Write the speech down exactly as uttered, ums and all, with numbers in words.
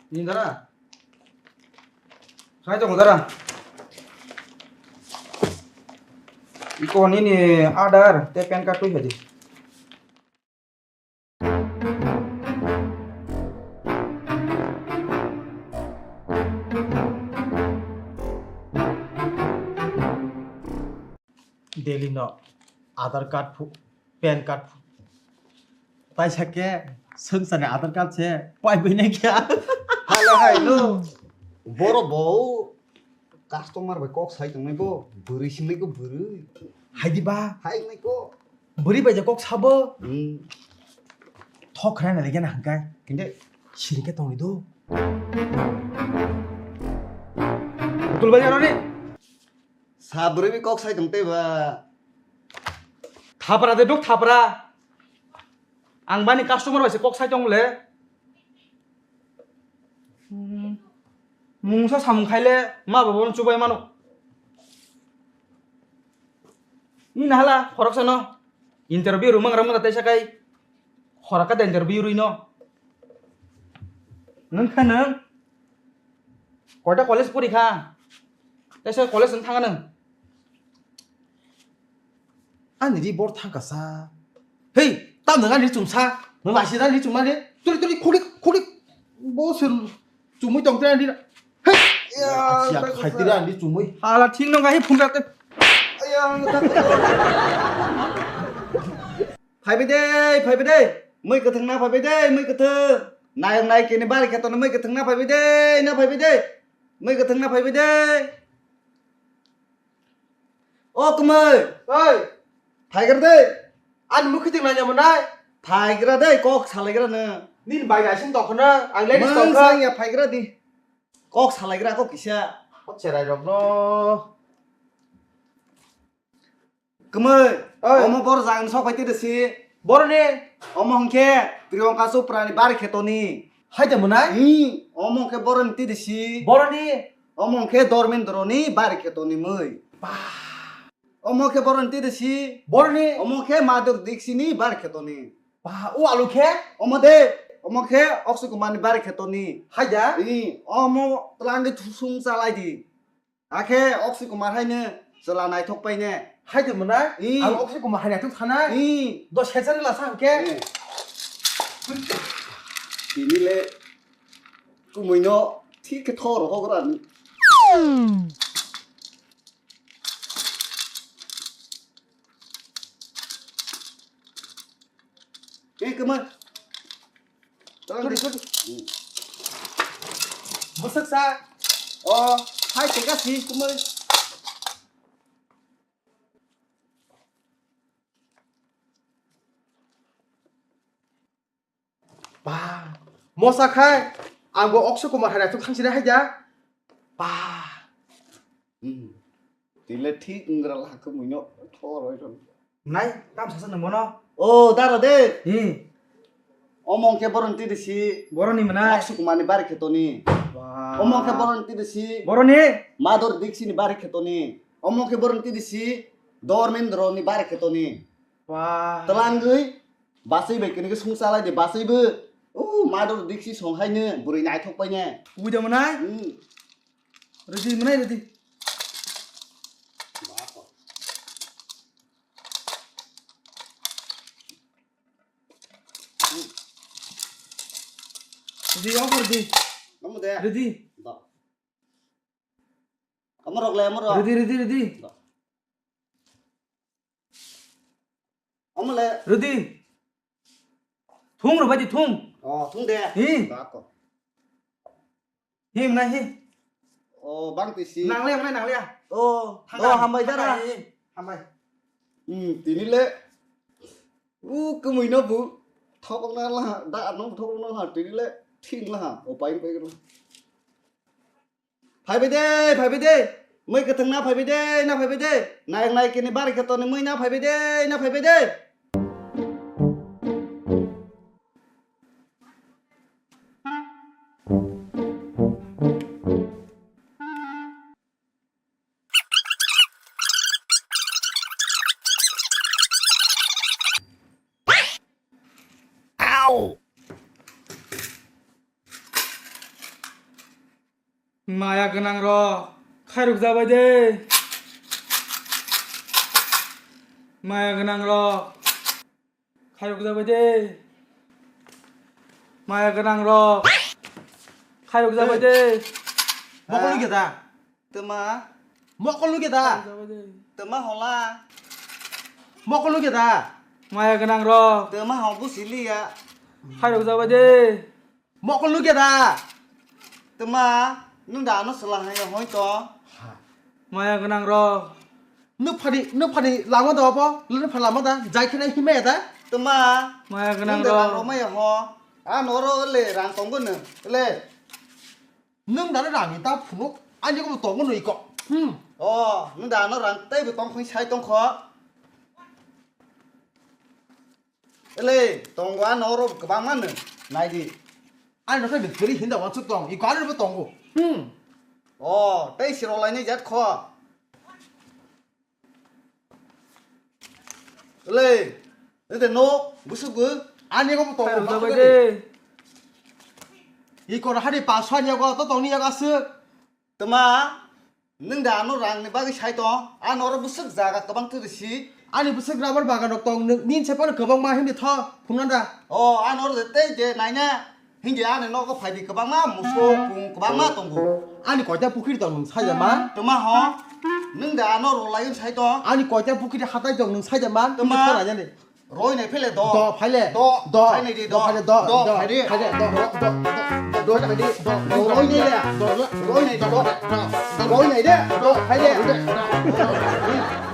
Ni dara. Sai tongo dara. Iko nini Aadhaar tei PAN card twi phai di. Delhi no Aadhaar card phu, PAN card phu. Taisa khe swngcharni Aadhaar card se pai bwinai khe. Hala hai no. Boro bo customer bai kok sai tongnai bo, bwrwi singnai ko bwrwi. Hai di ba? Hai wngnai ko. Bwrwi bai je kok sabo. Hmm. Thok khna na lege na hangkai. Kinde. Siri khe tongwi do. Butul bai ano ni. Sa bwrwi bi kok sai tong tei ba. Thapra de duk thapra. Ang bani customer bai se kok sai tong le. Hmm. Mungsa samung khai le ma babo no chubai mano. Ni nahala khorok sano. Interview rumang ramang ta teisa kai. Khorok ka interview rui no. Nung kha nung. Koita college pori kha? Teisa college nung thanga nung. Ani ri bor thangka sa. Hei, tam nang ani chumsa. Nang lasi ani chumma ni. Turi turi khuri khuri. Bo sir chumui tong tira ani. Hei. Ya, asia khai tira ani chumui. Hala thing nang gahi phun rakte. Aya, ang tak. Phaibai de, phaibai de. Mui kwthwng na phaibai de, mui kwthwng. Nayok nayok kini bari kheto na mui kwthwng na phaibai de, na phaibai de. Mui kwthwng na phaibai de. O kwmwi. Oi. Phaigra de. Ani mukhi ting nanya mo nai. Phaigra de, kok salaigra no. Nini bai naising tokhono, ang ladies tokho. Mungsang ya phaigra di. Kok salaigra kok kisa. O cherai rok no. Kwmwi, oi. Omo bor jang sok phai twi de si. Boroni? Omo hwnkhe Priyanka Chopra ni bari kheto ni. Hai de mwnai? Hmm, omo hwnkhe boroni twi de si. Boroni? Omo hwnkhe Dharmendra ni bari kheto ni mwi. Ba. Omo hwnkhe boroni twi de si. Boroni? Omo hwnkhe Madhuri Dixit ni bari kheto ni. Ba, o alu khe? Omo de, omo hwnkhe Akshay Kumar ni bari kheto ni. Hai da? Hmm, omo twlang de thusung chalai di. Akhe Akshay Kumar haino chwla naithok paine. Hai de mwnai? Ih. Ang Akshay Kumar hai naithok thanai. Ih. Dos hajar la sa hwnkhe. Eh. Tini le kumui no thik khe thor ho gra ni. Eh, kwmwi. Tang di. Sorry, sorry. Hmm. Bwswk sa. O, hai teka si, kwmwi. Ba, mosa khai, ang bo Akshay Kumar hai naithok thangsinai hai da. Ba. Hmm. Tile thik wngwra la kwmwi no thor oi rw. Nai, tam sasa nang bono. O, daro de. Hmm. Omo hwnkhe boroni twi de si. Boroni mwnai. Akshay Kumar ni bari kheto ni. Ba. Omo hwnkhe boroni twi de si. Boroni? Madhuri Dixit ni bari kheto ni. Omo hwnkhe boroni twi de si. Dharmendra ni bari kheto ni. Ba. Twlangwi basai bai kini khe sung chalai de basai bo. O Madhuri Dixit song hai no bwrwi naithok pai ne. Ui da mwnai? Hmm. Ready mwnai ready. Ready, off ready. Omo de. Ready. Da. Omo rok le, omo rok. Ready, ready, ready. Da. Omo le. Ready. Thung rw bai di, thung. Oh, thung de. Hi. Da ko. Hi, mwnai hi. Oh, bang twi si. Nang le, mwnai nang le. Oh, thang oh, da. Hambai da ra. Thang da, hi. Hambai. Hmm, tini le. U, kwmwi no bu. Thokok na la, da no thokok na la, tini le. Thing la, o pai pai ro. Phaibai de, phaibai de. Mui kwthwng na phaibai de, na phaibai de. Nayok nayok kini bari kheto ni mui na phaibai de, na phaibai de. Ow! Maya gwnang rok khairok jabai de. Maya gwnang rok khairok jabai de. Maya gwnang rok khairok jabai de. Mokol lugya da? Tama. Mokol lugya da? Jabai de. Tama hola. Mokol lugya da? Maya gwnang rok. Tama ho busiliya. Khairok jabai de. Mokol nukya da? Tama, nwng da ano swla hai hoi to. Maya gwnang rok. Nwng phani, nwng phani lama da obo? Nwng phani lama da? Jai khene himaya da? Tama, maya gwnang nwng da rok. Rang romaya ho. Ano oro le rang tonggo nwng. Le. Nwng da rang ta phunuk. Ani ko tongo no iko. Hmm. O, nwng da ano rang tei bo tong khoi sai tong kho. Ele, tongo ano oro kwbangma no. Nai di. Ani no khe kwrwi hinda wansuk tong. I kwrwi bo tongo. Hmm. O, tei siro lainai jat kho. Ele, ede no, busuk bu. Ani ko bo tongo. Khairok jabai de. I kor hari paswa ni yago to tongni yago asuk. Tama, nwng da ano rang ni bagwi sai tong? Ano oro bwswk jaga kwbang twi risi. Ani bwswk rubber bagan rok tong, nwng, nini se phano kwbangma himdi tho, phunukna da? O, ano oro de tei je naina, hingdi ani nogo phaidi kwbangma muso, pung kwbangma tongo. Ani koita pukhiri tong nwng saijama? Tama ho, nwng da ano rwlaiwi sai tong? Ani koita pukhiri hatai tong nwng saijama? Tama. Nini thara jani. Roi nai phele do. Do, phaile. Do. Do. Phai nai di, do. Do, phaile, do. Do, do. Phai di. Phaile, do, do, do, do, do, phaile, do. Do, roi nai le. Do, do. Roi nai do. Do. Roi nai de. Do, phaile. Do.